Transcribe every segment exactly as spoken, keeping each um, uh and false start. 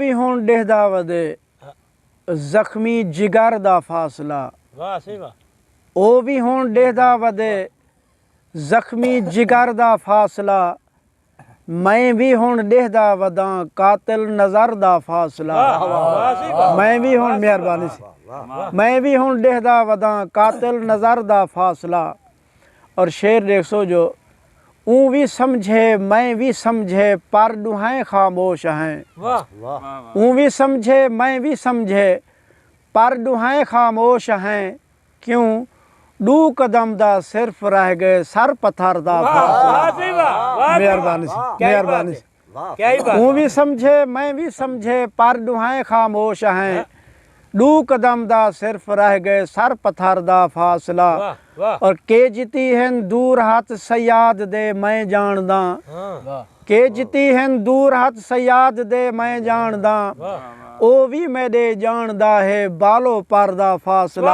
وی ہݨ ݙیہدا ودے زخمی جگر دا فاصلہ۔ واہ سئیں واہ۔ او وی ہݨ ݙیہدا ودے زخمی جگر دا فاصلہ۔ میں وی ہݨ ݙیہدا وداں قاتل نظر دا فاصلہ۔ واہ واہ واہ سئیں واہ۔ میں وی ہݨ، مہربانی سئیں، میں وی ہݨ ݙیہدا وداں قاتل نظر دا فاصلہ۔ اور شعر ݙیکھسو جو، اوں وی سمجھے میں وی سمجھے پر ݙوہائیں خاموش ہیں۔ واہ۔ اوں وی سمجھے میں وی سمجھے پر ݙوہائیں خاموش ہیں۔ کیوں؟ ݙو قدم دا صرف رہ ڳئے سر پتھر دا فاصلہ۔ مہربانی سئیں، مہربانی سئیں۔ اوں وی سمجھے میں وی سمجھے پر ݙوہائیں خاموش ہیں۔ ݙو قدم دا صرف رہ ڳئے سر پتھر دا فاصلہ۔ اور کے جتی ہن دور ہتھ صیاد دے میں ڄاݨداں۔ کے جتی ہن دور ہتھ صیاد دے میں ڄاݨداں۔ او وی میݙے ڄاݨدا ہے بالو پر دا فاصلہ۔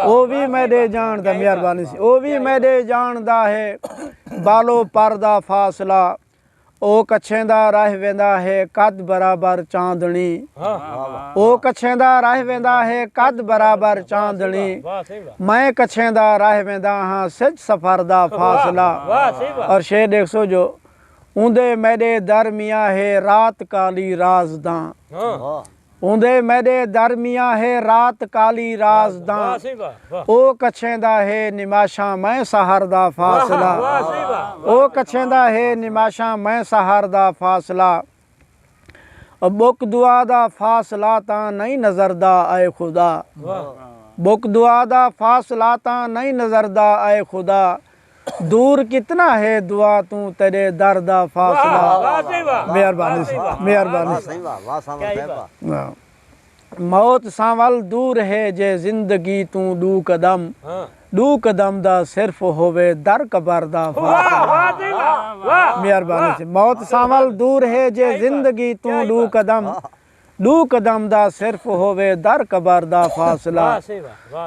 او وی میݙے ڄاݨدا، مہربانی سئیں، او وی میݙے ڄاݨدا ہے بالو پر دا فاصلہ۔ او کچھیندا رہ ویندا ہے قد برابر چاندݨی۔ او کچھیندا رہ ویندا ہے قد برابر چاندݨی۔ میں کچھیندا رہ ویندا ہاں سج سفر دا فاصلہ۔ اور شعر ݙیکھسو جو، اوندے میݙے درمیاں ہے رات کالی رازداں۔ اوندے میݙے درمیاں ہے رات کالی رازداں۔ او کچھیندا ہے نماشاں میں سحر دا فاصلہ۔ او کچھیندا ہے نماشاں میں سحر دا فاصلہ۔ او ٻک دعا دا فاصلہ تاں نئیں نظردا اے خدا۔ ٻک دعا دا فاصلہ تاں نئیں نظردا اے خدا۔ دور کتنا ہے دعا توں تیݙے در دا فاصلہ۔ مہربانی سئیں، مہربانی سئیں۔ موت سانول دور ہے جے زندگی توں ݙو قدم۔ ݙو قدم دا صرف ہووے در قبر دا فاصلہ۔ مہربانی سئیں۔ موت سانول دور ہے جے زندگی توں ݙو قدم۔ ݙو قدم دا صرف ہووے در قبر دا فاصلہ۔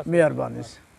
مہربانی سئیں۔